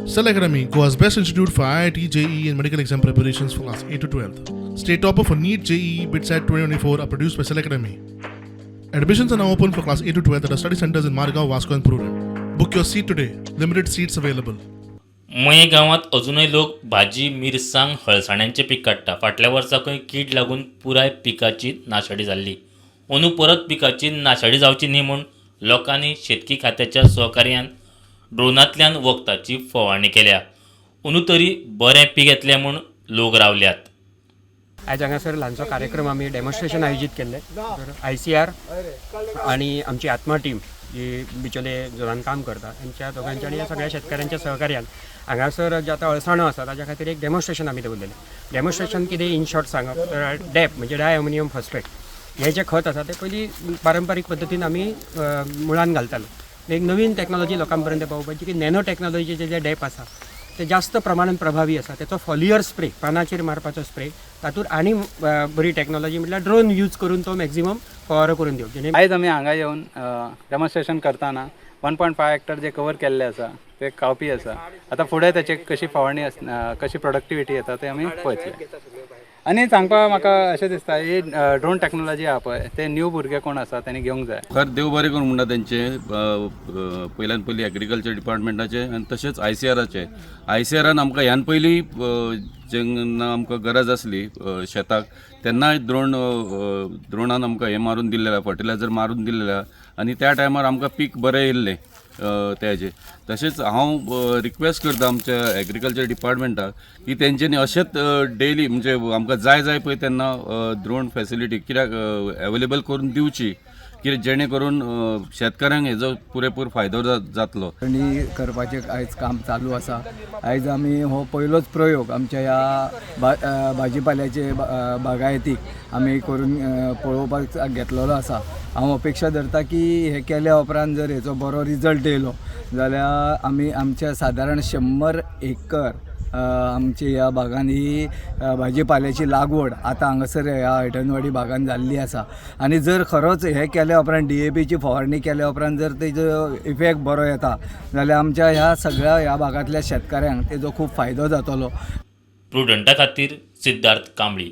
Cell Academy, Goa's best institute for IIT, JEE, and medical exam preparations for class 8 to 12. State topper for NEET, JEE, BITSAT 2024 are produced by Cell Academy. Admissions are now open for class 8 to 12 at our study centers in Margao, Vasco, and Prudent. Book your seat today. Limited seats available. Mayem गांवांत अजुनूय लोक भाजी, मिरसांग, हळसाण्यांचें पीक काडटा. फाटल्या वर्सा खंय कीड लागून पुराय पिकाची नाशाडी जाल्ली. अंदू परत पिकाची नाशाडी जावची न्ही म्हूण लोकांनी शेतकी खात्याच्या सहकार्यान ड्रोनांतल्यान वखदाची फवारणी केल्या. अंदू तरी बरें पीक येतलें म्हूण लोक रावल्यात. आयज हांगासर ल्हानसो कार्यक्रम आमी डेमॉन्स्ट्रेशन आयोजीत केल्लें. तर आयसीआर आनी आमची आत्मा टीम जी बिचोले झोनान काम करता, हेंच्या दोगांच्या आनी ह्या सगळ्या शेतकाऱ्यांच्या सहकार्यान हांगासर जे आतां अळसाणो आसा ताच्या खातीर एक डेमॉन्स्ट्रेशन आमी दवरलेलें. डेमॉन्स्ट्रेशन कितें इन शॉर्ट सांगप तर डॅप म्हणजे डाय अमोनियम फॉस्फेट हें जें खत आसा तें पयलीं पारंपारीक पद्दतीन आमी मुळान घालताले. एक नवीन टॅक्नॉलॉजी लोकां पर्यंत पावोवपाची की नॅनो टॅक्नॉलॉजीचे जे डॅप आसा ते जास्त प्रमाणान प्रभावी आसा. तेचो फॉलियर स्प्रे, पानाचेर मारपाचो स्प्रे, तातूंत आनी बरी टॅक्नॉलॉजी म्हटल्यार ड्रोन यूज करून तो मॅक्झिमम फवारो करून दिवप जेणे आयज आमी हांगा येवन डेमॉन्स्ट्रेशन करतना 1.5 हेक्टर जे कवर केल्ले आसा ते कावपी आसा. आतां फुडें तेचे कशी फवारणी आस, कशी प्रोडक्टिविटी येता ते आमी पळयतले. आनी सांगपाक म्हाका अशें दिसता, ही ड्रोन टॅक्नोलॉजी आहा पळय, ते न्यू भुरगे कोण आसा तेणी घेवंक जाय. खर देव बरें करूं म्हणटा तेंचें, पयल्यान पयलीं एग्रीकल्चर डिपार्टमेंटाचें आनी तशेंच आयसीआराचें. आयसीआरान आमकां ह्यान पयलीं जेन्ना आमकां गरज आसली शेताक तेन्नाय द्रोणान आमकां हें मारून दिल्लें, फर्टिलायझर मारून दिल्लें आनी त्या टायमार आमकां पीक बरें येयल्लें तेजें. तशेंच हांव रिक्वेस्ट करता आमच्या एग्रीकल्चर डिपार्टमेंटाक की तेंच्यांनी अशेंच डेली म्हणजे आमकां जाय जाय पळय तेन्ना ड्रोन फॅसिलिटी कित्याक एवेलेबल करून दिवची, कित्याक जेणे करून शेतकऱ्यांक हेजो पुरेपूर फायदो जातलो. फवारणी करपाचें आयज काम चालू आसा. आयज आमी हो पयलोच प्रयोग आमच्या ह्या भाजी पाल्याचे बागायतीक आमी करून पळोवपाक घेतलेलो आसा. हांव अपेक्षा धरता की हें केल्या उपरांत जर हेचो बरो रिजल्ट येयलो जाल्यार आमी आमच्या सादारण 100 एकर आमच्या ह्या भागान ही भाजी पाल्याची लागवड आतां हांगासर ह्या हयटनवाडी भागान जाल्ली आसा. आनी जर खरोच हें केल्या उपरांत, डीएपीची फवारणी केल्या उपरांत जर तेजो इफेक्ट बरो येता जाल्यार आमच्या ह्या सगळ्या ह्या भागांतल्या शेतकाऱ्यांक तेजो खूब फायदो जातलो. प्रुडंटा खातीर सिद्धार्थ कांबळी.